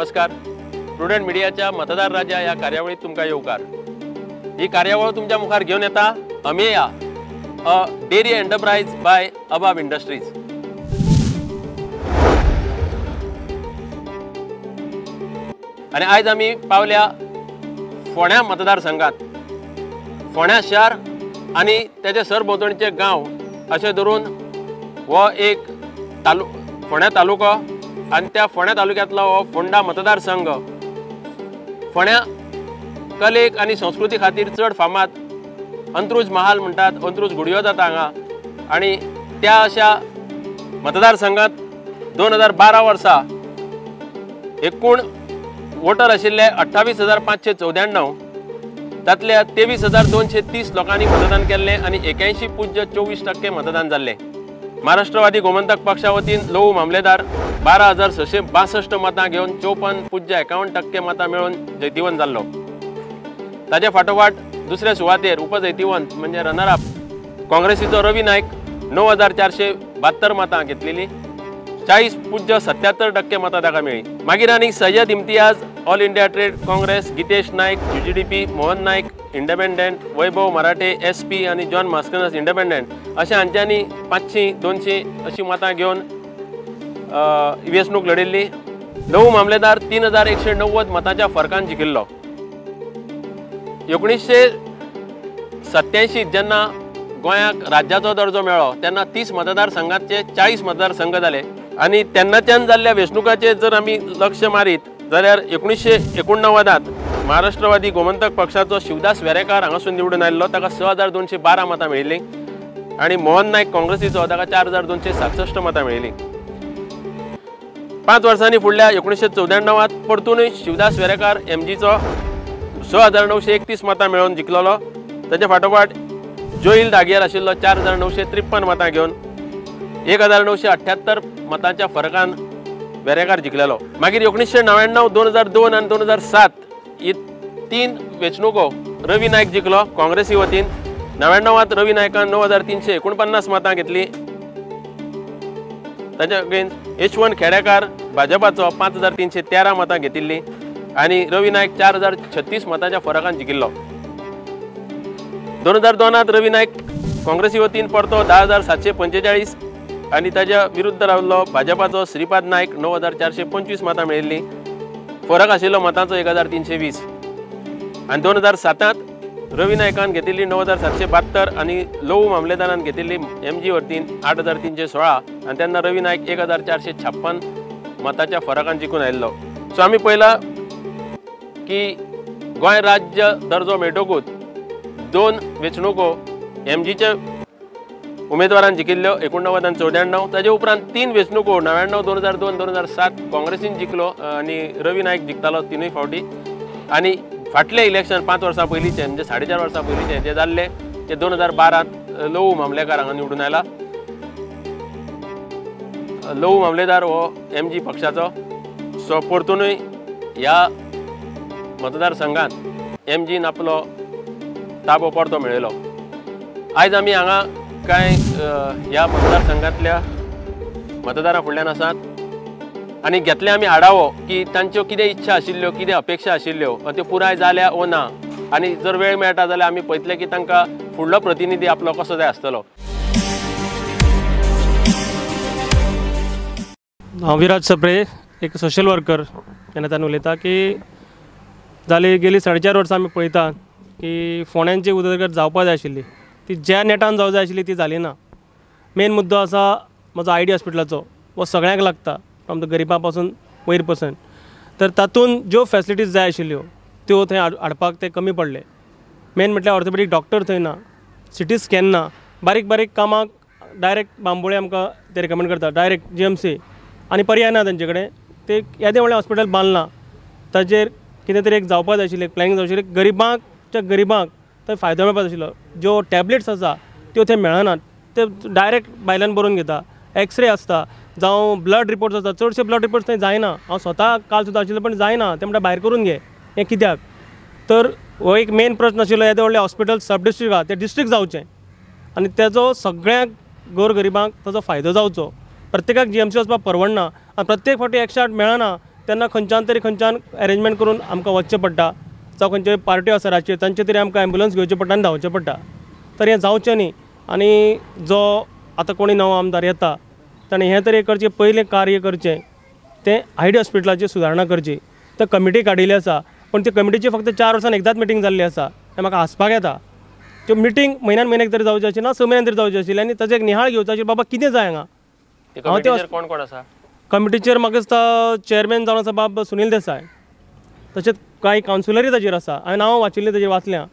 नमस्कार. प्रुडंट मिडियाच्या मतदार राजा ह्या कार्यावळीत तुमकां येवकार. ही कार्यावळ तुमच्या मुखार घेवन येता Ameya, a dairy enterprise by Abab industries. आनी आयज आमी पावल्या फोंड्या मतदारसंघात. फोंड्या शार आनी तेजे सरभोंवतणचे गांव अशें धरून हो एक फोंड्या तालुको आनी त्या फोंड्या तालुक्यांतलो हो फोंडा मतदारसंघ फोंड्या कलेक आनी संस्कृती खातीर चड फामाद. अंत्रुज महाल म्हणटात, अंत्रुज घुडयो जाता हांगा. आनी त्या अशा मतदारसंघात 2012 वर्सा एकूण वोटर आशिल्ले 28,594, तांतल्या 23,230 लोकांनी मतदान केल्लें आनी 81.24% मतदान जाल्लें. महाराष्ट्रवादी गोमंतक पक्षा वतीन लोहू मामलेदार 12,662 मतां घेवन 54.51% मतां मेळोवन जैतिवंत जाल्लो. ताजे फाटोफाट दुसऱ्या सुवातेर उपजैतिवंत म्हणजे रनर अप काँग्रेसीचो रवी नायक 9,472 मतां घेतलेली, 40.77% मतां ताका मेळ्ळी. मागीर आनी Syed Imtiaz all India trade Congress, Gitesh Naik UGDP, Mohan Naik independent, Vaibhav Marathe SP आनी जॉन मास्कनस इंडिपेंडंट अशें हांच्यांनी 500 200 अशी मतां घेवन वेंचणूक लढिल्ली. लहू मामलेदार 3,190 मतांच्या फरकान जिखिल्लो. 1987 जेन्ना गोंयाक राज्याचो दर्जो मेळ्ळो तेन्ना 30 मतदारसंघाचे 40 मतदारसंघ जाले आनी तेन्नाच्यान जाल्ल्या वेंचणुकाचेर जर आमी लक्ष मारीत जाल्यार 1989 महाराष्ट्रवादी गोमंतक पक्षाचो शिवदास वेरेकार हांगासून निवडून आयिल्लो, ताका 6,212 मतां मेळिल्लीं आनी मोहन नायक काँग्रेसीचो ताका 4,267 मतां मेळिल्लीं. 5 वर्सांनी फुडल्या 1994 परतूनय शिवदास वेरेकार एमजीचो 6,931 मतां मेळोवन जिखलेलो. ताच्या फाटोफाट जोईल दागियार आशिल्लो 4,953 मतां घेवन 1,978 मतांच्या फरकान वेरेकार जिखलेलो. मागीर 1999, 2002 आनी 2007 ही 3 वेंचणुको रवी नायक जिखलो काँग्रेसी वतीन. 99 रवी नायकान 9,349 मतां घेतली. ताच्या अगेन्स्ट यशवंत खेडेकार भाजपाचो 5,313 मतां घेतिल्लीं आनी रवी नायक 4,036 मतांच्या फरकान जिखिल्लो. 2002 रवी नायक काँग्रेसी वतीन परतो 10,745 आनी ताच्या विरुद्ध रावल्लो भाजपाचो श्रीपाद नायक 9,425 मतां मेळिल्लीं, फरक आशिल्लो मतांचो 1,320. आनी 2007 रवी नायकान घेतिल्ली 9,772 आनी लोहू मामलेदारान घेतिल्ली एमजी वतीन 8,316 आनी तेन्ना रवी नायक 1,456 मताच्या फरकान जिखून आयिल्लो. सो आमी पळयलां की गोंय राज्य दर्जो मेळटकूच 2 वेंचणुको एमजीच्या उमेदवारान जिखिल्ल्यो 89 आनी 94. ताजे उपरांत 3 वेंचणुको 99, 2002, 2007 काँग्रेसीन जिखलो आनी रवी नायक जिखतालो तिनूय फावटी. आनी फाटलें इलेक्शन 5 वर्सां पयलींचें म्हणजे 4.5 वर्सां पयलींचें जें जाल्लें तें 2012 लोहू मामलेकार हांगा निवडून आयला. लोहू मामलेदार हो एमजी पक्षाचो. सो परतूनय ह्या मतदारसंघात एमजीन आपलो ताबो परतो मेळयलो. आयज आमी हांगा कांय ह्या मतदारसंघांतल्या मतदारां फुडल्यान आसात आनी घेतले आमी आढावो की तांच्यो कितें इच्छा आशिल्ल्यो, कितें अपेक्षा आशिल्ल्यो त्यो पुराय जाल्या ओ ना, आनी जर वेळ मेळटा जाल्यार आमी पळयतले की तांकां फुडलो प्रतिनिधी आपलो कसो जाय आसतलो. हांव विराज सप्रे, एक सोशल वर्कर ह्या नात्यान उलयता की जाली गेली 4.5 वर्सां आमी पळयता की फोंड्यांची उदरगत जावपा जाय आशिल्ली ती ज्या नेटान जावं जाय आशिल्ली ती जाली ना. मेन मुद्दो आसा म्हजो I D हॉस्पिटलाचो, हो सगळ्यांक लागता फ्रॉम the गरिबां पासून वयर पसून. तर तातूंत ज्यो फेसिलिटीज जाय आशिल्ल्यो त्यो थंय हाडपाक ते कमी पडले. मेन म्हटल्यार ऑर्थोपेडीक डॉक्टर थंय ना, सिटी स्कॅन ना, बारीक बारीक कामाक डायरेक्ट बांबोळे आमकां ते रिकमेंड करता, डायरेक्ट GMC, आनी पर्याय ना तेंचे कडेन. ते येदें व्हडलें हॉस्पिटल बांदलां ताजेर कितें तरी एक जावपा जाय आशिल्लें, प्लॅनिंग जावं आशिल्लें, गरिबांकच्या गरिबांक थंय फायदो मेळपा जाय आशिल्लो. ज्यो टॅबलेट्स आसा त्यो थंय मेळनात, ते डायरेक्ट भायल्यान बरोवन घेता. एक्सरे आसता जावं ब्लड रिपोर्ट्स आसता, चडशे ब्लड रिपोर्ट्स थंय जायना. हांव स्वता काल सुद्दां आशिल्लें पण जायना, ते म्हणटा भायर करून घे, हें कित्याक? तर हो एक मेन प्रश्न आशिल्लो. येदें व्हडलें हॉस्पिटल सब डिस्ट्रिक्ट आसा, तें डिस्ट्रिक्ट जावचें आनी तेजो सगळ्यांक गोरगरिबांक ताजो फायदो जावचो. प्रत्येकाक GMC वचपाक परवडना आनी प्रत्येक फावटी 108 मेळना, तेन्ना खंयच्यान तरी खंयच्यान अरेंजमेंट करून आमकां वचचें पडटा, जावं खंयच्यो पार्ट्यो आसा रातच्यो तांचे तरी आमकां एम्बुलंस घेवचें पडटा आनी धांवचें पडटा. तर हें जावचें न्ही आनी जो आतां कोणी नवो आमदार येता ताणें हें तरी करचें, पयलें कार्य करचें तें आयडी हॉस्पिटलाची सुदारणा करची. तर कमिटी काडिल्ली आसा पूण त्या कमिटीची फक्त 4 वर्सांनी एकदांच मिटींग जाल्ली आसा, हें म्हाका हांसपाक येता. त्यो मिटींग म्हयन्यान म्हयन्याक तरी जावची आशिल्ली ना 6 म्हयन्यान तरी जावची आशिल्ली आनी ताचें एक निहाळ घेवचो आशिल्लो बाबा कितें जाय हांगा. कमिटीचेर कोण कोण आसा? कमिटीचेर म्हाका दिसता चेअरमॅन जावन आसा बाब सुनील देसाय, तशेंच कांय कावन्सिलरूय ताजेर आसा, हांवें नांवां वाचिल्लीं ताजेर वाचल्यां.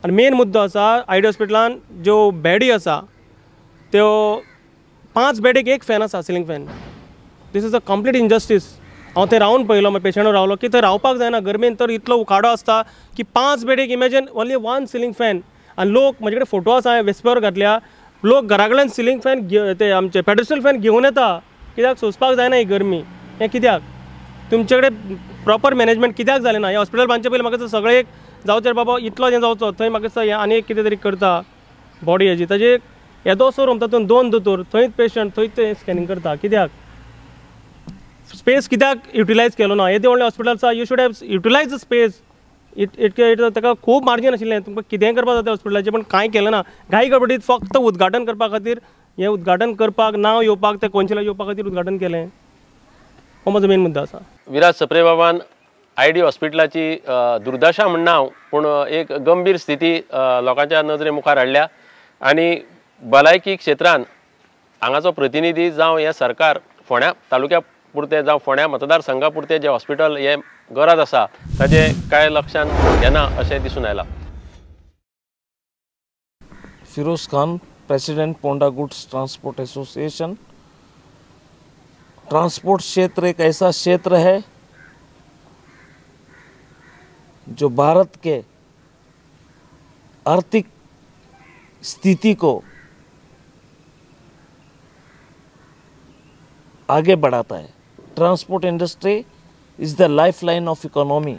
आनी मेन मुद्दो आसा आयडी हॉस्पिटलान ज्यो बेडी आसा त्यो 5 बेडीक एक फॅन आसा, ceiling fan. This is a complete injustice. हांव थंय रावन पळयलो, मागीर पेशंटूय रावलो की थंय रावपाक जायना, गरमेन तर इतलो उकाडो आसता की 5 बेडीक इमेजीन ओन्ली 1 सिलींग फॅन. आनी लोक, म्हजे कडेन फोटो आसा, हांवें वेस्पेवर घातल्या, लोक घरा कडल्यान सिलींग फॅन ते आमचे पेडेस्टल फॅन घेवन येता, कित्याक सोंसपाक जायना ही गरमी. हें कित्याक तुमचे कडेन प्रॉपर मॅनेजमेंट कित्याक जालें ना? हें हॉस्पिटल बांदचे पयलीं म्हाका सगळें एक जावचें बाबा इतलो हें जावचो, थंय म्हाका दिसता हें आनी एक कितें तरी करता बॉडी हेजी, ताजे येदोसो रूम तातूंत 2 दोतोर, थंयच पेशंट, थंयच ते स्कॅनिंग करता, कित्याक स्पेस कित्याक युटिलायज केलो ना? येदें व्हडलें हॉस्पिटल आसा, you should have utilise the space. It ताका खूब मार्जीन आशिल्लें, तुमकां कितेंय करपाक जाता हॉस्पिटलाचें, पूण कांय केलें ना. घाई गडबडीत फक्त उद्घाटन करपा खातीर, हें उद्घाटन करपाक नांव येवपाक, तें कोन्सिलाक येवपा खातीर उद्घाटन केलें. हो म्हजो मेन मुद्दो आसा. विराज सप्रे बाबान आयडी हॉस्पिटलाची दुर्दशा म्हणना हांव, पूण एक गंभीर स्थिती लोकांच्या नजरे मुखार हाडल्या आनी भलायकी क्षेत्रान हांगाचो प्रतिनिधी जावं हें सरकार फोंड्या तालुक्या पुरतें जावं फोंड्या मतदारसंघा पुरतें जें हॉस्पिटल हें गरज आसा ताजें कांय लक्षान येना अशें दिसून आयलां. Firoz Khan, president Ponda goods transport association. Transport क्षेत्र एक ऐसा क्षेत्र है जो भारत के आर्थिक स्थिति को आगे बढ़ाता है। Transport industry is the lifeline of economy.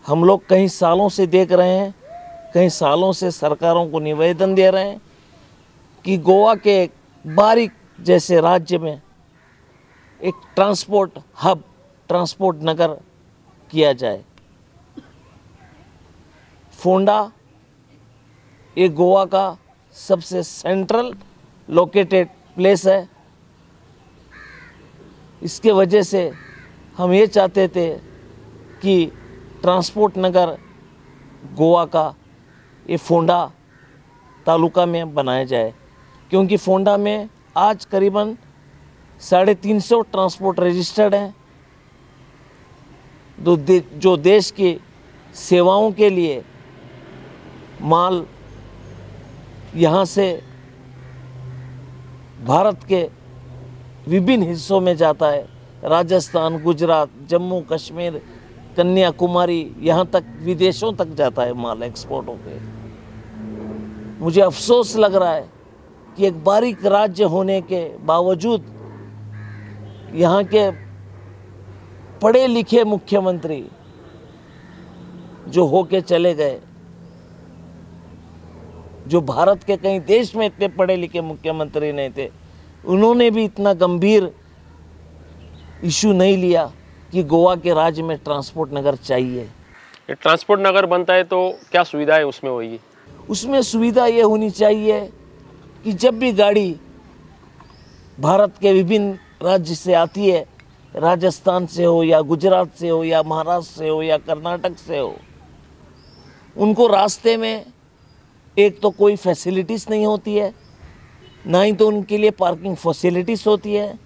हम लोग कई सालों से देख रहे हैं, कई सालों से सरकारों को निवेदन दे रहे हैं कि गोवा के एक बारीक जैसे राज्य में एक ट्रांसपोर्ट हब, ट्रांसपोर्ट नगर किया जाए। फोंडा ये गोवा का सबसे सेंट्रल लोकेटेड प्लेस है। इसके वजह से हम ये चाहते थे कि ट्रांसपोर्ट नगर गोवा का ये फोंडा तालुका में बनाया जाए, क्योंकि फोंडा में आज करीबन 350 ट्रांसपोर्ट रजिस्टर्ड हैं जो देश की सेवाओं के लिए माल यहाँ से भारत के विभिन्न हिस्सों में जाता है। राजस्थान, गुजरात, जम्मू कश्मीर, कन्याकुमारी, यहाँ तक विदेशों तक जाता है माल एक्सपोर्ट होके। मुझे अफसोस लग रहा है कि एक बारीक राज्य होने के बावजूद यहाँ के पढ़े लिखे मुख्यमंत्री जो होके चले गए, जो भारत के कई देश में इतने पढ़े लिखे मुख्यमंत्री नहीं थे, उन्होंने भी इतना गंभीर इशू नहीं लिया कि गोवा के राज्य में ट्रांसपोर्ट नगर चाहिए। ये ट्रांसपोर्ट नगर बनता है तो क्या सुविधाएं उसमें होगी? उसमें सुविधा ये होनी चाहिए कि जब भी गाड़ी भारत के विभिन्न राज्य से आती है, राजस्थान से हो या गुजरात से हो या महाराष्ट्र से हो या कर्नाटक से हो, उनको रास्ते में एक तो कोई फैसिलिटीज़ नहीं होती है, ना ही तो उनके लिए पार्किंग फैसिलिटीज़ होती है,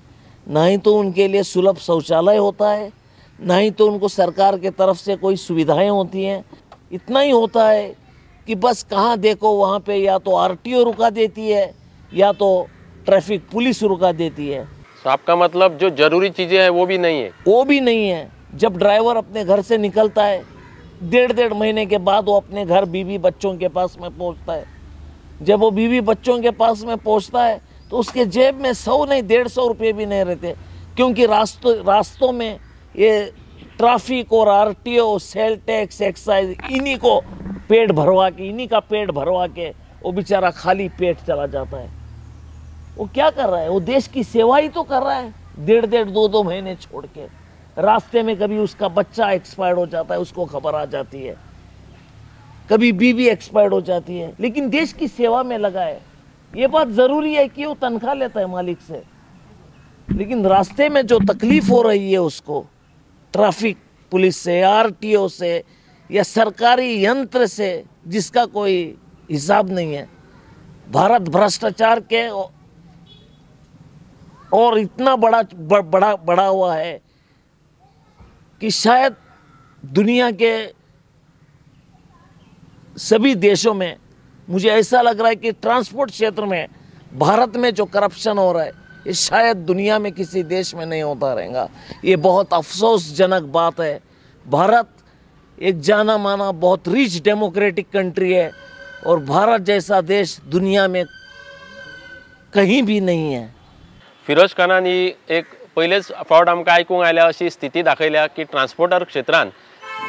ना ही तो उनके लिए सुलभ शौचालय होता है, ना ही तो उनको सरकार के तरफ से कोई सुविधाएं होती हैं। इतना ही होता है कि बस कहाँ देखो वहाँ पे या तो आरटीओ रुका देती है या तो ट्रैफिक पुलिस रुका देती है। तो आपका मतलब जो जरूरी चीज़ें हैं वो भी नहीं है? वो भी नहीं है। जब ड्राइवर अपने घर से निकलता है, 1.5-1.5 महीने के बाद वो अपने घर बीवी बच्चों के पास में पहुंचता है। जब वो बीवी बच्चों के पास में पहुंचता है तो उसके जेब में 100 नहीं 150 रुपये भी नहीं रहते, क्योंकि रास्तों में ये ट्रैफिक और आरटीओ, सेल टैक्स, एक्साइज, इन्हीं को पेट भरवा के, इन्हीं का पेट भरवा के वो बेचारा खाली पेट चला जाता है। वो क्या कर रहा है? वो देश की सेवा ही तो कर रहा है, 1.5-1.5, 2-2 महीने छोड़ के रास्ते में कभी उसका बच्चा एक्सपायर्ड हो जाता है, उसको खबर आ जाती है, कभी बीवी एक्सपायर्ड हो जाती है, लेकिन देश की सेवा में लगा है। ये बात ज़रूरी है कि वो तनख्वाह लेता है मालिक से, लेकिन रास्ते में जो तकलीफ़ हो रही है उसको ट्रैफिक पुलिस से, आरटीओ से या सरकारी यंत्र से, जिसका कोई हिसाब नहीं है। भारत भ्रष्टाचार के और इतना बड़ा बड़ा बढ़ा हुआ है कि शायद दुनिया के सभी देशों में मुझे ऐसा लग रहा है कि ट्रांसपोर्ट क्षेत्र में भारत में जो करप्शन हो रहा है ये शायद दुनिया में किसी देश में नहीं होता रहेगा। ये बहुत अफसोसजनक बात है। भारत एक जाना माना बहुत रिच डेमोक्रेटिक कंट्री है और भारत जैसा देश दुनिया में कहीं भी नहीं है। फिरोज खानान ही एक पयलेच फावट आमकां आयकूंक आयल्या अशी स्थिती दाखयल्या की ट्रान्सपोर्टर क्षेत्रान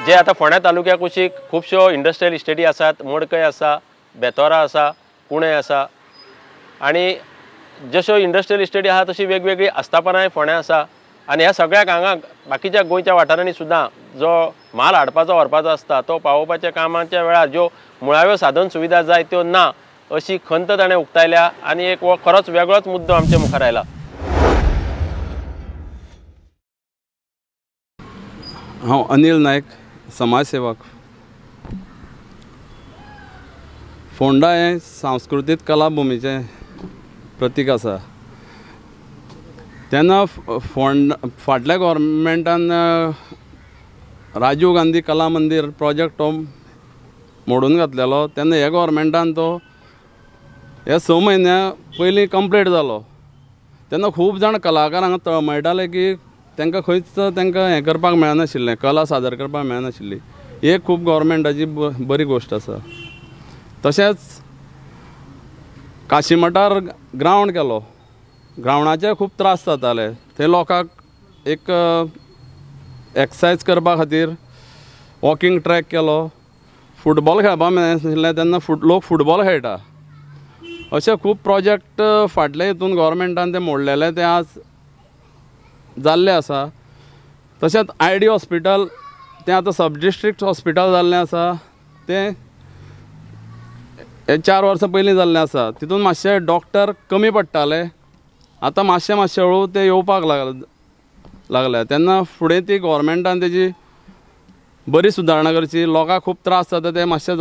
जे आतां फोंड्या तालुक्या कुशीक खुबश्यो इंडस्ट्रियल इस्टेटी आसात, मडकय आसा, बेतोरा आसा, कुणें आसा आनी जश्यो इंडस्ट्रियल इस्टेटी आसा तशी वेगवेगळी आस्थापनांय फोंड्या आसा आनी ह्या सगळ्याक हांगा बाकीच्या गोंयच्या वाठारांनी सुद्दां जो म्हाल हाडपाचो व्हरपाचो आसता तो पावोवपाच्या कामाच्या वेळार ज्यो मुळाव्यो साधन सुविधा जाय त्यो ना अशी खंत ताणें उक्तायल्या आनी एक हो खरोच वेगळोच मुद्दो आमच्या मुखार आयला। हांव अनिल नायक, समाजसेवक। फोंडा हें सांस्कृतीक कलाभुमीचें प्रतीक आसा। तेन्ना फोंडा फाटल्या गव्हर्मेंटान राजीव गांधी कला मंदीर प्रोजेक्ट तो मोडून घातलेलो, तेन्ना ह्या गव्हर्मेंटान तो ह्या 6 म्हयन्या पयलीं कंप्लीट जालो। तेन्ना खूब जाण कलाकार हांगा तळमळटाले की तांकां खंयच तांकां हें करपाक मेळनाशिल्लें, कला सादर करपाक मेळनाशिल्ली। एक खूब गव्हर्मेंटाची बरी गोश्ट आसा। तशेंच काशीमठार ग्रावंड केलो, ग्रावंडाचे खूब त्रास जाताले, थंय लोकांक एक एक्सरसायज करपा खातीर वॉकिंग ट्रॅक केलो। फुटबॉल खेळपाक मेळनाशिल्लें तेन्ना लोक फुटबॉल खेळटा। अशे खूब प्रोजेक्ट फाटले हितून गव्हर्मेंटान ते मोडलेले ते आज जाल्ले आसा। तशेंच I D hospital तें आतां सब डिस्ट्रिक्ट हॉस्पिटल जाल्लें आसा, तें 4 वर्सां पयलीं जाल्लें आसा। तितून मातशे डॉक्टर कमी पडटाले, आतां मातशें मातशें हळू ते येवपाक लागले। तेन्ना फुडें ती गव्हर्मेंटान तेजी बरी सुदारणा करची, लोकांक खूब त्रास जाता ते मातशे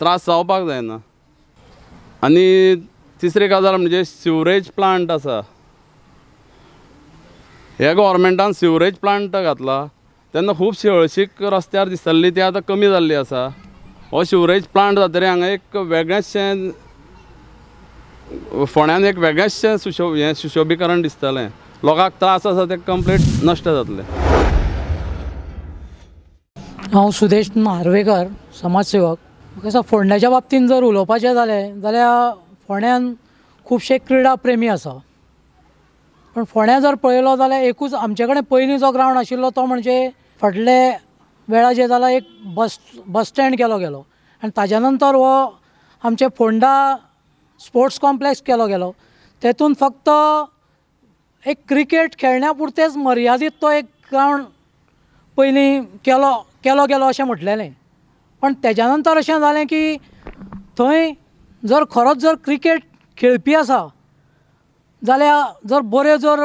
त्रास जावपाक जायना। आनी तिसरी गजाल म्हणजे सिवरेज प्लांट आसा, ह्या गव्हर्मेंटान सिवरेज प्लांट घातला तेन्ना खूब हळशीक रस्त्यार दिसताली ती आतां कमी जाल्ली आसा। हो सिवरेज प्लांट जातकीर हांगा एक वेगळेंचशें फोंड्यान एक वेगळेंचशें हें सुशोभीकरण दिसतलें, लोकांक त्रास आसा ते कंप्लीट नश्ट जातले। हांव सुदेश नार्वेकर, समाजसेवक। म्हाका दिसता फोंड्याच्या बाबतींत जर उलोवपाचें जालें जाल्यार फोंड्यान खुबशे क्रिडा प्रेमी आसा, पूण फोंड्या जर पळयलो जाल्यार एकूच आमचे कडेन पयलीं जो ग्रावंड आशिल्लो तो म्हणजे फाटले वेळार जें जालां एक बस स्टँड केलो गेलो आनी ताज्या नंतर हो आमचे फोंडा स्पोर्ट्स कॉम्प्लेक्स केलो गेलो। तेतून फक्त एक क्रिकेट खेळण्या पुरतेच मर्यादीत तो एक ग्रावंड पयलीं केलो केलो गेलो अशें म्हटलेलें, पण तेज्या नंतर अशें जालें की थंय जर खरोच जर क्रिकेट खेळपी आसा जाल्यार जर बऱ्यो जर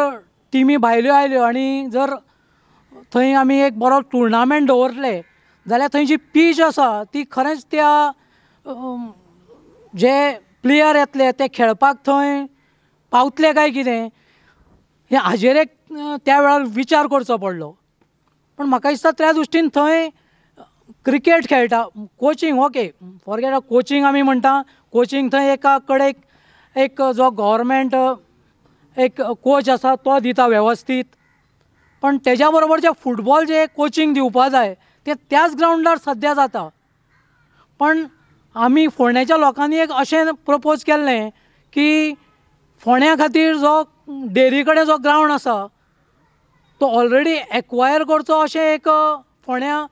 टिमी भायल्यो आयल्यो आनी जर थंय आमी एक बरो टुर्नामेंट दवरले जाल्यार थंय जी पीच आसा ती खरेंच त्या जे प्लेयर येतले ते खेळपाक थंय पावतले काय कितें हें हाजेर एक त्या वेळार विचार करचो पडलो। पूण म्हाका दिसता त्या दृश्टीन थंय क्रिकेट खेळटा, कोचिंग ओके फॉरगेट कोचिंग आमी म्हणटा, कोचिंग थंय एका कडेक एक जो गव्हर्मेंट एक कोच आसा तो दिता वेवस्थीत, पण तेज्या बरोबर जे फुटबॉल जे कोचिंग दिवपा जाय ते त्याच ग्रावंडार सद्या जाता। पण आमी फोंड्याच्या लोकांनी एक अशें प्रपोज केल्लें की फोंड्या खातीर जो डेरी कडेन जो ग्रावंड आसा तो ऑलरेडी एक्वायर करचो अशें एक फोंड्या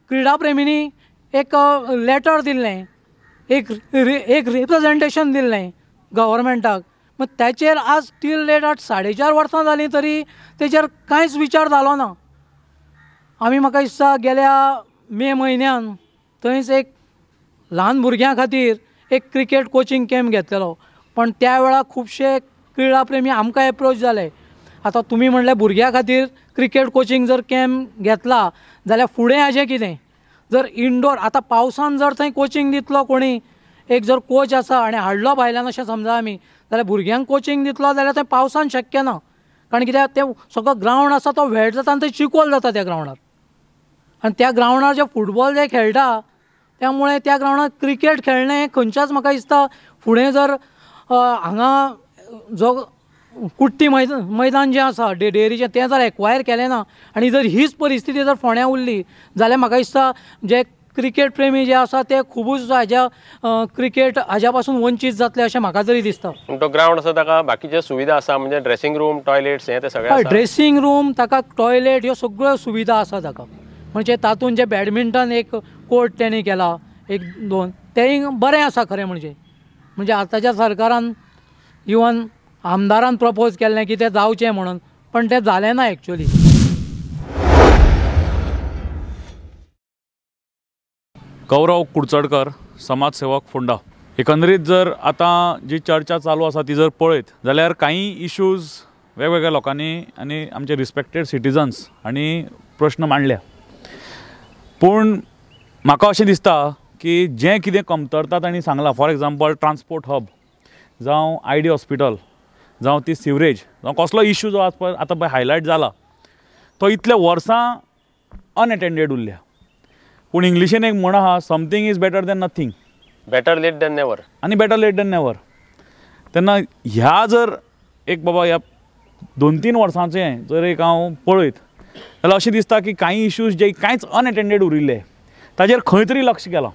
क्रिडा प्रेमींनी एक लेटर दिल्लें, एक रिप्रेजेंटेशन दिल्लें गव्हर्मेंटाक। मग ताचेर आज टील डेट आज 4.5 वर्सां जालीं तरी तेचेर कांयच विचार जालो ना। आमी म्हाका दिसता गेल्या मे म्हयन्यान थंयच एक ल्हान भुरग्यां खातीर एक क्रिकेट कोचिंग कॅम्प घेतलेलो, पण त्या वेळार खुबशे क्रिडा प्रेमी आमकां एप्रोच जाले. आतां तुमी म्हणलें भुरग्यां खातीर क्रिकेट कोचिंग जर कॅम्प घेतला जाल्यार फुडें हाजें कितें, जर इनडोर आतां पावसान जर थंय कोचिंग दितलो कोणी एक जर कोच आसा आनी हाडलो भायल्यान अशें समजा आमी, जाल्यार भुरग्यांक कोचिंग दितलो जाल्यार थंय पावसान शक्य ना, कारण कित्याक तें सगळो ग्रावंड आसा तो वेट जाता आनी थंय चिकोल जाता त्या ग्रावंडार, आनी त्या ग्रावंडार जे फुटबॉल जे खेळटा त्यामुळे त्या ग्रावंडार क्रिकेट खेळणें खंयच्याच म्हाका दिसता फुडें जर हांगा जो कुट्टी मैदान जें आसा डेरीचें तें जर एक्वायर केलें ना आनी जर हीच परिस्थिती जर फोंड्यां उरली जाल्यार म्हाका दिसता जे क्रिकेट प्रेमी जे आसा ते खुबूच हाज्या क्रिकेट हाज्या पासून वंचीत जातले अशें म्हाका तरी दिसता. तो ग्रावंड आसा ताका बाकीच्यो सुविधा आसा, म्हणजे ड्रेसिंग रूम, टॉयलेट्स हें तें सगळें आसा. ड्रेसिंग रूम, ताका टॉयलेट, ह्यो सगळ्यो सुविधा आसा ताका. म्हणजे तातूंत जे बॅडमिंटन एक कोर्ट तेणी केला एक दोन, तेंय बरें आसा खरें म्हणजे. म्हणजे आतांच्या सरकारान इवन आमदारान प्रपोज केल्लें की तें जावचें म्हणून, पण तें जालें ना एक्चुअली. गौरव कुडचडकर, समाजसेवक, फोंडा. एकंदरीत जर आतां जी चर्चा चालू आसा ती जर पळयत जाल्यार कांय इश्यूज वेगवेगळ्या लोकांनी आनी आमचे रिस्पेक्टेड सिटीजन्स हांणी प्रश्न मांडल्या. पूण म्हाका अशें दिसता की जें कितें कमतरता तांणी सांगलां, फॉर एग्जाम्पल ट्रान्सपोर्ट हब जावं I D hospital जावं ती सिवरेज जावं कसलो इश्यू जो आज आतां पळय हायलायट जाला तो इतल्या वर्सां अनएटेंडेड उरल्या. पूण इंग्लिशीन एक म्हण आहा, something is better than nothing, better late than never, आनी बेटर लेट दॅन नेवर. तेन्ना ह्या जर एक बाबा ह्या 2-3 वर्सांचें जर एक हांव पळयत जाल्यार अशें दिसता की कांय इश्यूज जे कांयच अनएटेंडेड उरिल्ले ताजेर खंय तरी लक्ष गेलां.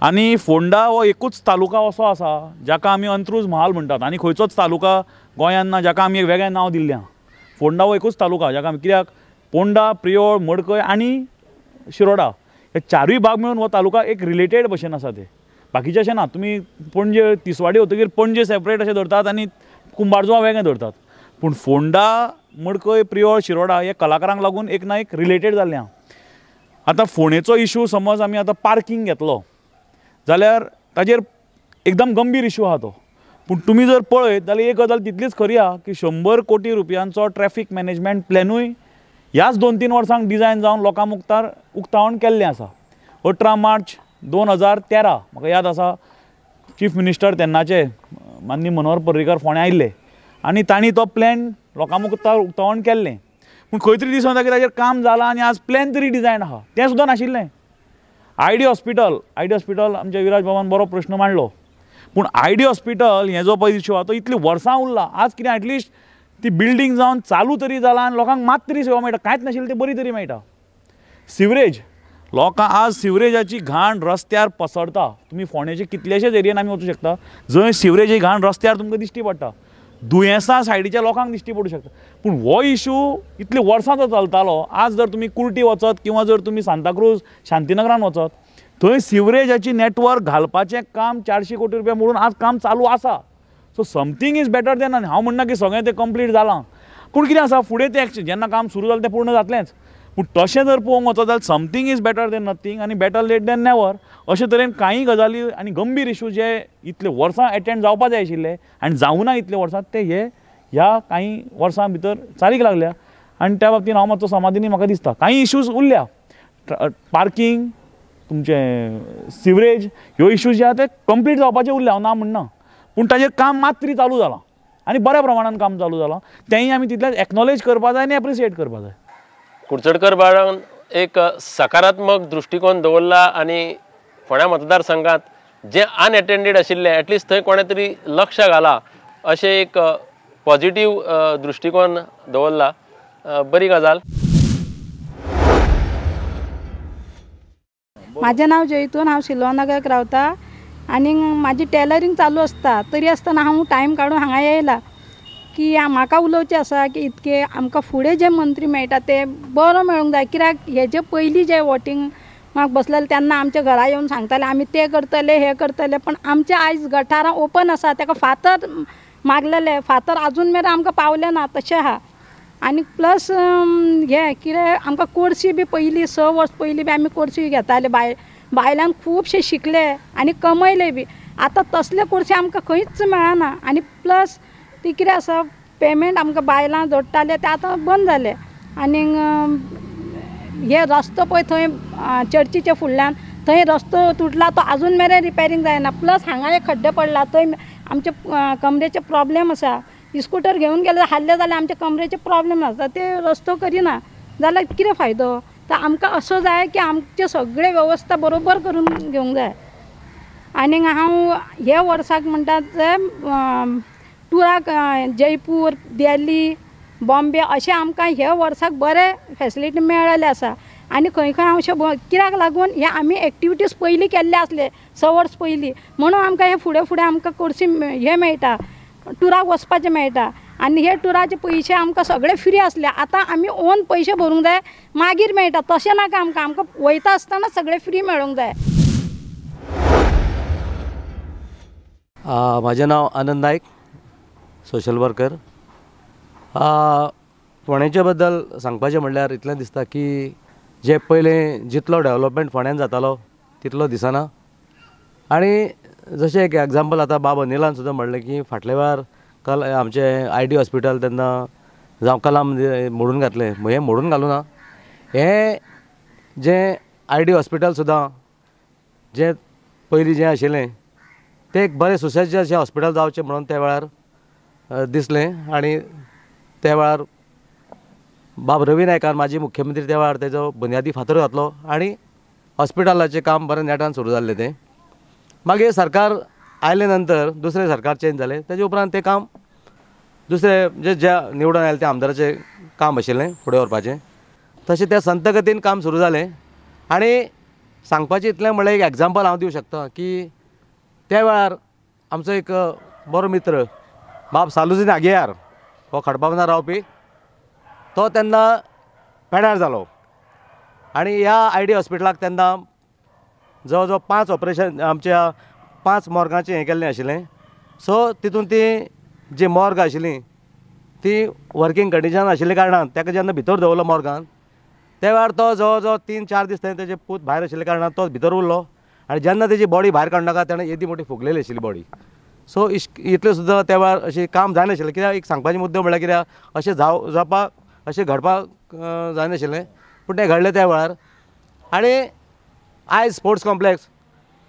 आनी फोंडा हो एकूच तालुका असो आसा जाका आमी अंत्रूज महाल म्हणटात, आनी खंयचोच तालुका गोंयांत ना जाका आमी एक वेगळें नांव दिल्लें आहा. फोंडा हो एकूच तालुका जाका आमी, कित्याक पोंडा, प्रियोळ, मडकय आनी शिरोडा हे चारूय भाग मेळून हो तालुका एक रिलेटेड भशेन आसा. ते बाकीचे अशें ना, तुमी पणजे तिसवाडी वतकीर पणजे सेपरेट अशें धरतात आनी कुंभारजुआ वेगळें धरतात, पूण फोंडा, मडकय, प्रियोळ, शिरोडा हे कलाकारांक लागून एक ना एक रिलेटेड जाल्लें आहा. आतां फोंडेचो इशू समज आमी आतां पार्कींग घेतलो जाल्यार ताजेर एकदम गंभीर इशू आहा तो. पूण तुमी जर पळयत जाल्यार एक गजाल तितलीच खरी आहा की 100 कोटी रुपयांचो ट्रॅफिक मॅनेजमेंट प्लॅनूय ह्याच 2-3 वर्सांक डिजायन जावन लोकां मुखार उक्तावण केल्लें आसा. 18 मार्च 2013 म्हाका याद आसा, चीफ मिनिस्टर तेन्नाचे माननीय मनोहर पर्रीकर फोंड्या आयिल्ले आनी तांणी तो प्लॅन लोकां मुखार उक्तावण केल्लें. पूण खंय तरी दिसून येता की ताजेर काम जालां आनी आज प्लॅन तरी डिजायन आहा, तें सुद्दां नाशिल्लें. I D hospital, I D hospital आमच्या विराज बाबान बरो प्रश्न मांडलो, पूण I D hospital हें जो पळय इशू आहा तो इतलीं वर्सां उरला. आज कितें एटलिस्ट ती बिल्डींग जावन चालू तरी जाला आनी लोकांक मात तरी सेवा मेळटा, कांयच नाशिल्लें तें बरी तरी मेळटा. सिवरेज, लोकांक आज सिवरेजाची घाण रस्त्यार पसरता. तुमी फोंडेचे कितलेशेच एरियेन आमी वचूं शकता जंय सिवरेजी घाण रस्त्यार तुमकां दिश्टी पडटा, दुयेंसां सायडीच्या लोकांक दिश्टी पडूं शकता. पूण हो इशू इतले वर्सां जो चलतालो, आज जर तुमी कुर्टी वचत किंवा जर तुमी सांताक्रूज शांतीनगरान वचत थंय सिवरेजाची नेटवर्क घालपाचें काम 400 कोटी रुपया मोडून आज काम चालू आसा. So something is better than, हांव म्हणना की सगळें तें कंप्लीट जालां, पूण कितें आसा फुडें तें जेन्ना काम सुरू जालें तें पूर्ण जातलेंच. पूण तशें जर पळोवंक वचत जाल्यार something is better than nothing आनी बेटर लेट दॅन नेवर अशे तरेन कांय गजाली आनी गंभीर इशू जे इतले वर्सां एटेंड जावपा जाय आशिल्ले आनी जावना इतले वर्सां, ते हे ह्या कांय वर्सां भितर चालीक लागल्या आनी त्या बाबतीन हांव मातसो समाधानी म्हाका दिसता. कांय इश्यूज उरल्या, पार्कींग, तुमचें सिवरेज, ह्यो इश्यूज जे आहा ते कंप्लीट जावपाचे उरल्या, हांव ना म्हणना, पूण ताजेर काम मात तरी चालू जालां आनी बऱ्या प्रमाणान काम चालू जालां, तेंय आमी तितलेंच एक्नॉलेज करपा जाय आनी एप्रिशिएट करपा जाय. कुडचडकर बाळान एक सकारात्मक दृश्टिकोन दवरला आनी फोंड्या मतदारसंघात जे अनएटेंडेड आशिल्ले एटलिस्ट थंय कोणें तरी लक्ष घाला अशें एक पॉझिटिव्ह दृश्टिकोन दवरला, बरी गजाल. म्हाजें नांव जैतून, हांव सिल्वानगराक रावता आनी म्हाजी टेलरींग चालू आसता, तरी आसतना हांव टायम काडून हांगा येयला की म्हाका उलोवचें आसा की इतके आमकां फुडें जे मंत्री मेळटा ते बरो मेळूंक जाय. कित्याक हेजे पयलीं जे वोटींग म्हाका बसलेले तेन्ना आमच्या घरा येवन सांगताले आमी तें करतले हें करतले, पण आमचे आयज गटारां ओपन आसा, ताका फातर मागलेले, फातर आजून मेरेन आमकां पावले ना तशें आहा. आनी प्लस हें कितें आमकां कोर्सी बी पयलीं 6 वर्स पयलीं बी आमी कोर्सी घेताले, बायलांक खुबशे शिकले आनी कमयले बी. आतां तसले कोर्सी आमकां खंयच मेळना. आनी प्लस ती कितें आसा पेमेंट आमकां बायलां जोडटाले ते आतां बंद जाले. आनी हे रस्तो पळय थंय चर्चीच्या फुडल्यान थंय रस्तो तुटला तो आजून मेरेन रिपेरींग जायना. प्लस हांगा एक खड्डे पडला थंय आमचे कमरेचे प्रॉब्लेम आसा. स्कुटर घेवन गेले हाडले जाल्यार आमच्या कमरेचे प्रॉब्लेम आसता, ते रस्तो करिना जाल्यार कितें फायदो. तर आमकां असो जाय की आमचे सगळे वेवस्था बरोबर करून घेवंक जाय. आनी हांव ह्या वर्साक म्हणटा ते टुराक जयपूर, दिल्ली, बॉम्बे अशें आमकां ह्या वर्साक बरें फेसिलिटी मेळ्ळेलें आसा. आनी खंय खंय हांव अशें कित्याक लागून हे आमी एक्टिविटीज पयलीं केल्ले आसले 6 वर्स पयलीं, म्हणून आमकां हे फुडें फुडें आमकां कोर्सी हे मेळटा, टुराक वचपाचें मेळटा. आनी हे टुराचे पयशे आमकां सगळे फ्री आसले, आतां आमी ओन पयशे भरूंक जाय मागीर मेळटा. तशें नाका आमकां, आमकां वयता आसतना सगळे फ्री मेळूंक जाय. म्हाजें नांव आनंद नायक, सोशल वर्कर. फोंडेचे बद्दल सांगपाचें म्हणल्यार इतलें दिसता की जे पयलें जितलो डेवलपमेंट फोंड्यान जातालो तितलो दिसना. आनी जशें एक एग्जाम्पल आतां बाब अनिलान सुद्दां म्हणलें की फाटल्या वेळार कल आमचें I D hospital तेन्ना जावं कलाम मोडून घातलें, हें मोडून घालूं ना, हें जें I D hospital सुद्दां जें पयलीं जें आशिल्लें तें एक बरें सुसज्ज अशें हॉस्पिटल जावचें म्हणून त्या वेळार दिसलें. आनी त्या वेळार बाब रवी नायकान माजी मुख्यमंत्री त्या वेळार तेजो बुन्यादी फातर घातलो आनी हॉस्पिटलाचें काम बरें नेटान सुरू जाल्लें तें. मागीर सरकार आयले नंतर दुसरें सरकार चेंज जालें, तेजे उपरांत तें काम दुसरें जे ज्या निवडून आयले त्या आमदाराचें काम आशिल्लें फुडें व्हरपाचें, तशें त्या संत गतीन काम सुरू जालें. आनी सांगपाचें इतलें म्हणल्यार एक एग्जाम्पल हांव दिवं शकता की त्या वेळार आमचो एक बरो मित्र बाब सालुजीन आगियार हो खडपाबंदार रावपी, तो तेन्ना पेड्यार जालो आनी ह्या I D हॉस्पिटलाक तेन्ना जवळ जवळ 5 ऑपरेशन आमच्या 5 मोर्गाचें हें केल्लें आशिल्लें. सो तितून ती जी मोर्ग आशिल्ली ती वर्कींग कंडिशन आशिल्ल्या कारणान ताका जेन्ना भितर दवरलो मोर्गान त्या वेळार तो जवळ जवळ 3-4 दीस थंय तेजे पूत भायर आशिल्ल्या कारणान तो भितर उरलो आनी जेन्ना तेजी बॉडी भायर काडनाका तेणें येदी मोठी फुगलेली आशिल्ली बॉडी. सो इतलें सुद्दां त्या वेळार अशें काम जायनाशिल्लें. कित्याक एक सांगपाचें मुद्दो म्हणल्यार कित्याक अशें जावपाक अशें घडपाक जायनाशिल्लें, पूण तें घडलें त्या वेळार. आनी आयज स्पोर्ट्स कॉम्प्लेक्स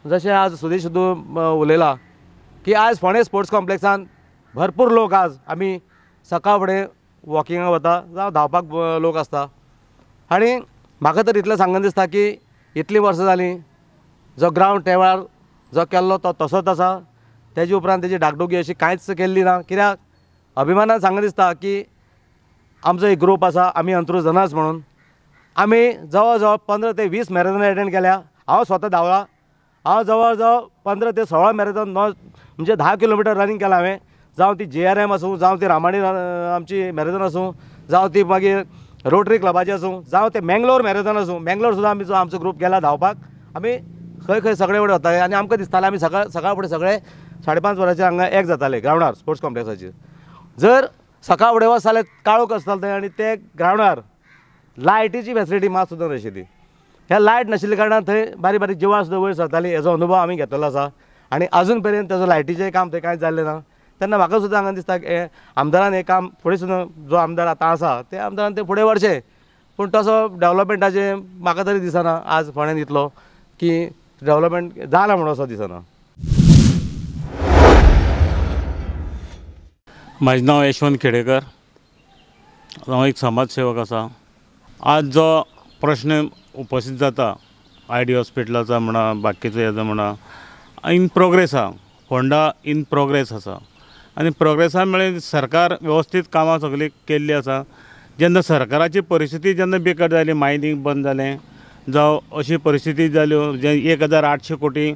जशें आज सुदेश सुद्दां उलयला की आयज फोंडें स्पोर्ट्स कॉम्प्लेक्सान भरपूर लोक आज आमी सकाळ फुडें वॉकिंगाक वता जावं धांवपाक लोक आसता. आनी म्हाका तर इतलें सांगन दिसता की इतलीं वर्सां जालीं जो ग्रावंड त्या वेळार जो केल्लो तो तसोच आसा, तेजे उपरांत तेजी डागडुगी अशी कांयच केल्ली ना. कित्याक अभिमानान सांगन दिसता की आमचो एक ग्रूप आसा आमी अंत्रुज रनर्स म्हणून, आमी जवळ जवळ 15 ते 20 मॅरेथॉन एटेंड केल्या. हांव स्वता धांवला, हांव जवळ जवळ 15 ते 16 मॅरेथॉन म्हणजे 10 किलोमिटर रनिंग केलां हांवें, जावं ती JRM आसूं, जावं ती रामाणी आमची मॅरेथॉन आसूं, जावं ती मागीर रोटरी क्लबाची आसूं, जावं ते मँगलोर मॅरेथॉन आसूं. मँगलोर सुद्दां आमी आमचो ग्रूप गेला धांवपाक, आमी खंय खंय सगळे कडेन वताले आनी आमकां दिसतालें आमी सकाळ फुडें सगळे 5:30 वरांचेर हांगा एक जाताले ग्रावंडार स्पोर्ट्स कॉम्प्लेक्साचेर. जर सकाळ फुडें वच जाल्यार काळोख आसतालो थंय आनी ते ग्रावंडार लायटीची फेसिलिटी मात सुद्दां नाशिल्ली. ह्या लायट नाशिल्ल्या कारणान थंय बारीक बारीक जिवाळ सुद्दां वयर सरताली, हेजो अनुभव आमी घेतलेलो आसा आनी आजून पर्यंत तेजो लायटीचें काम थंय कांयच जाल्लें ना. तेन्ना म्हाका सुद्दां हांगा दिसता आमदारान हें काम फुडें सुद्दां जो आमदार आतां आसा त्या आमदारान तें फुडें व्हरचें, पूण तसो डेवलपमेंटाचें म्हाका तरी दिसना आज फोंड्यान इतलो की डेवलपमेंट जाला म्हणून असो दिसना. म्हाजें नांव यशवंत खेडेकर, हांव एक समाज सेवक आसा. आज जो प्रश्न उपस्थित जाता I D हॉस्पिटलाचा म्हणा बाकीचो हेजो म्हणा, इन प्रोग्रेस आसा, फोंडा इन प्रोग्रेस आसा आनी प्रोग्रेसा म्हळ्यार सरकार वेवस्थीत कामां सगळीं केल्लीं आसा. जेन्ना सरकाराची परिस्थिती जेन्ना बिकट जाली, मायनींग बंद जालें जावं अशी परिस्थिती जाल्यो जे 1800 कोटी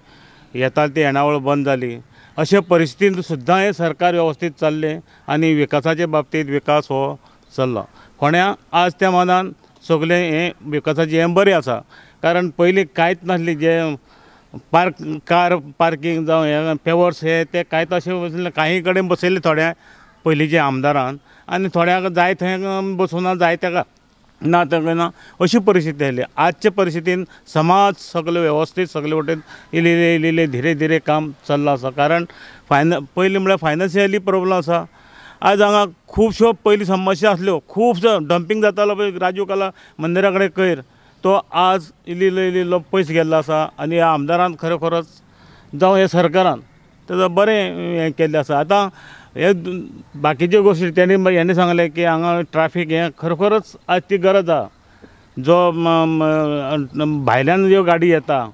येता ती येणावळ बंद जाली, अशे परिस्थितीन सुद्दां हें सरकार वेवस्थीत चल्लें आनी विकासाचे बाबतींत विकास हो चल्ला. फोंड्या आज त्या मानान सगळें हें विकासाचें हें बरें आसा, कारण पयलीं कांयच नासलें, जे पार्क कार पार्कींग जावं हें पेवर्स हे ते कांयच अशें वचना, काही कडेन बसयल्ले थोडे पयलींच्या आमदारान आनी थोड्यांक जाय थंय बसोवना, जाय ताका ना ताका ना अशी परिस्थिती आयली. आजचे परिस्थितीन समाज सगळे वेवस्थीत सगळे वटेन इल्ले इल्ले इल्ले धीरे धीरे काम चल्लां आसा. कारण पयलीं म्हळ्यार फायनान्शियली प्रोब्लम आसा. आज हांगा खुबश्यो पयलीं समस्या आसल्यो, खुबसो डंपींग जातालो पळय राजीव कला मंदिरा कडेन कयर, तो आज इल्लो इल्लो इल्लो पयस गेल्लो आसा. आनी ह्या आमदारान खरोखरच जावं हे सरकारान तेजो बरें हें केल्लें आसा. आतां हे बाकीच्यो गोश्टी तेणी हेणी सांगलें की हांगा ट्राफीक हें खरोखरच आज ती गरज आहा. जो भायल्यान ज्यो गाडी येता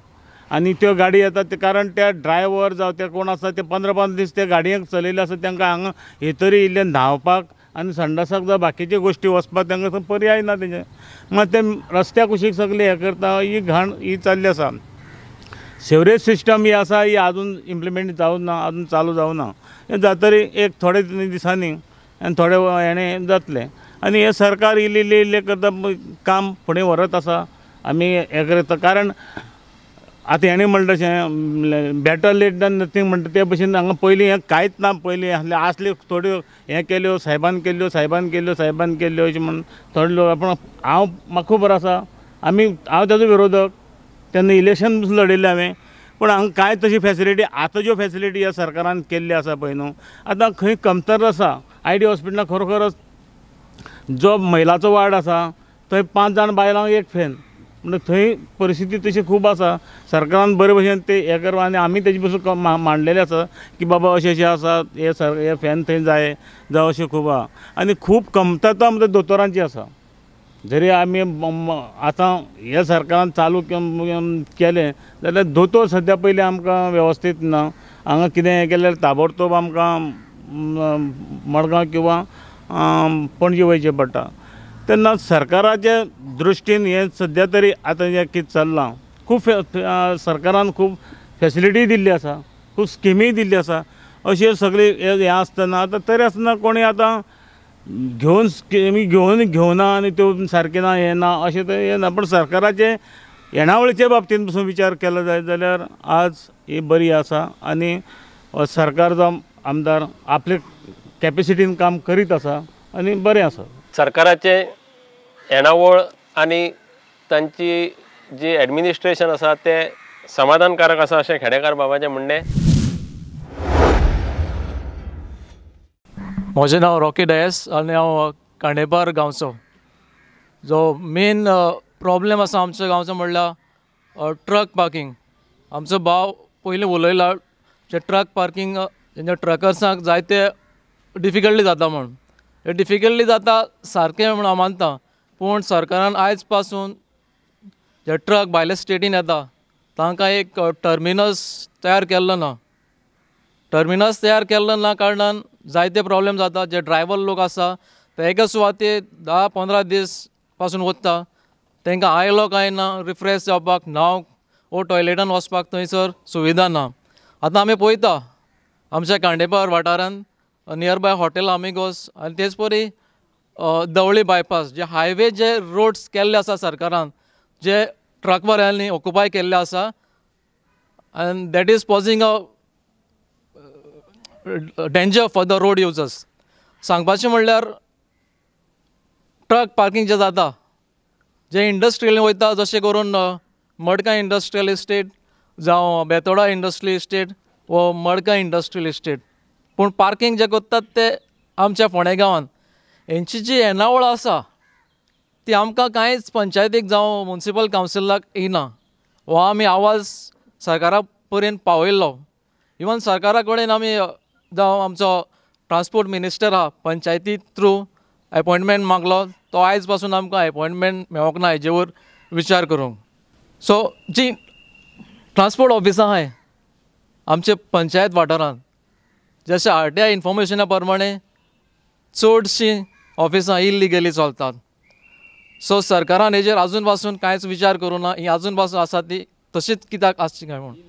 आनी त्यो गाडी येता ते कारण त्या ड्रायवर जावं ते कोण आसा ते 15-15 दीस ते गाडयेक चलयले आसा, तांकां हांगा हेतरी इल्लें न्हांवपाक आनी संडासाक जावं बाकीच्यो गोश्टी वचपाक तांकां पर्याय ना तेजें. मात ते रस्त्या कुशीक सगळें हें करता, ही घाण ही चल्ली आसा. सिवरेज सिस्टम ही आसा ही आजून इम्प्लिमेंट जावं ना, आजून चालू जावं ना. हें जातरी एक थोडे दिसांनी आनी थोडे हेणें जातलें. आनी हें सरकार इल्लें इल्लें इल्लें करता काम फुडें व्हरत आसा. आमी हें करता कारण आतां हेणें म्हणटा तशें बेटर लेट दॅन नथींग म्हणटा ते भशेन हांगा पयलीं हें कांयच ना. पयलीं आसलें आसल्यो थोड्यो हें केल्यो सायबान केल्यो सायबान केल्यो सायबान केल्यो अशें म्हण थोडे लोक. पूण हांव म्हाका खबर आसा आमी हांव ताजो विरोधक, तेन्ना इलेक्शन लडयल्लें हांवें. पूण हांगा कांय तशी फेसिलिटी आतां ज्यो फेसिलिटी ह्या सरकारान केल्ली आसा पळय न्हू, आतां खंय कमतर आसा. I D हॉस्पिटलान खरोखरच जो महिलाचो वार्ड आसा थंय 5 जाण बायलांक एक फॅन, म्हणटा थंय परिस्थिती तशी खूब आसा. सरकारान बरे भशेन ते हें करपा आनी आमी तेजे पसून मांडलेलें आसा की बाबा अशें अशें आसा, हे सर हे फॅन थंय जाय जावं अशें खूब आहा. आनी खूब कमतरता म्हणजे दोतोरांची आसा. जरी आमी आतां ह्या सरकारान चालू केलें जाल्यार दोतोर सद्या पयलीं आमकां वेवस्थीत ना. हांगा कितें हें केल्यार ताबडतोब आमकां मडगांव किंवां पणजे वयचें पडटा. तेन्ना सरकाराचे दृश्टीन हें सद्या तरी आतां जें कितें चल्लां खूब सरकारान खूब फेसिलिटी दिल्ली आसा, खूब स्किमी दिल्ली आसा. अशें सगळें हें आसतना आतां तरी आसतना कोणी आतां घेवन स्किमी घेवन घेवना आनी त्यो सारकें ना हें ना अशें तें हें ना. पूण सरकाराचे येणावळीचे बाबतींत पसून विचार केलो जायत जाल्यार आज ही बरी आसा. आनी सरकार जावं आमदार आपले कॅपेसिटीन काम करीत आसा आनी बरें आसा. सरकाराचे येणावळ आनी तांची जी एडमिनिस्ट्रेशन आसा तें समाधानकारक आसा अशें खेडेकार बाबाचें म्हणणें. म्हजें नांव रॉकी डायस आनी हांव कांडेपार गांवचो. जो मेन प्रॉब्लेम आसा आमच्या गांवचो म्हणल्यार ट्रक पार्किंग. आमचो भाव पयलीं उलयला जे ट्रक पार्किंग तेंच्या ट्रकर्सांक जायते डिफिकल्टी जाता म्हूण. हे डिफिकल्टी जाता सारकें म्हूण हांव मानता, पूण सरकारान आयज पासून जे ट्रक भायल्या स्टेटीन येता तांकां एक टर्मिनस तयार केल्लो ना. टर्मिनस तयार केल्लो ना कारणान जायते प्रॉब्लेम जाता. जे ड्रायवर लोक आसा ते एका सुवातेर 10-15 दीस पासून वता, तांकां आयलो काय ना रिफ्रेश जावपाक, न्हांवक वो टॉयलेटान वचपाक थंयसर सुविधा ना. आतां आमी पळयता आमच्या कांडेपार वाठारांत नियर बाय हॉटेल आमिगोस आनी तेच परी दवळी बायपास जे हायवे जे रोड्स केल्ले आसा सरकारान, जे ट्रकवाल्यांनी ऑक्युपाय केल्ले आसा, and that is posing a danger for the road users. सांगपाचें म्हणल्यार ट्रक पार्किंग जें जाता जे इंडस्ट्रियल वयता, जशें करून मडगांव इंडस्ट्रियल इस्टेट जावं बेतोडा इंडस्ट्रियल इस्टेट वो मडगांव इंडस्ट्रियल इस्टेट, पूण पार्किंग जे करतात ते आमच्या फोंडें गांवांत हेंची जी येणावळ आसा ती आमकां कांयच पंचायतीक जावं म्युनिसिपल कावन्सिलाक येना. हो आमी आवाज सरकारा पर्यंत पावयल्लो. इवन सरकारा कडेन आमी जावं आमचो ट्रान्सपोर्ट मिनिस्टर आहा पंचायती थ्रू एपॉयंटमेंट मागलो, तो आयज पासून आमकां एपॉयंटमेंट मेळोंक ना हेजेवर विचार करूंक. सो जी ट्रान्सपोर्ट ऑफिसां आहाय आमचे पंचायत वाठारांत, जशें आर टी I इन्फॉर्मेशना प्रमाणे चडशीं ऑफिसां इल्लिगली चलतात. सो सरकारान हेजेर आजून पासून कांयच विचार करूं ना, ही आजून पासून आसा ती तशीच कित्याक आसची काय म्हूण.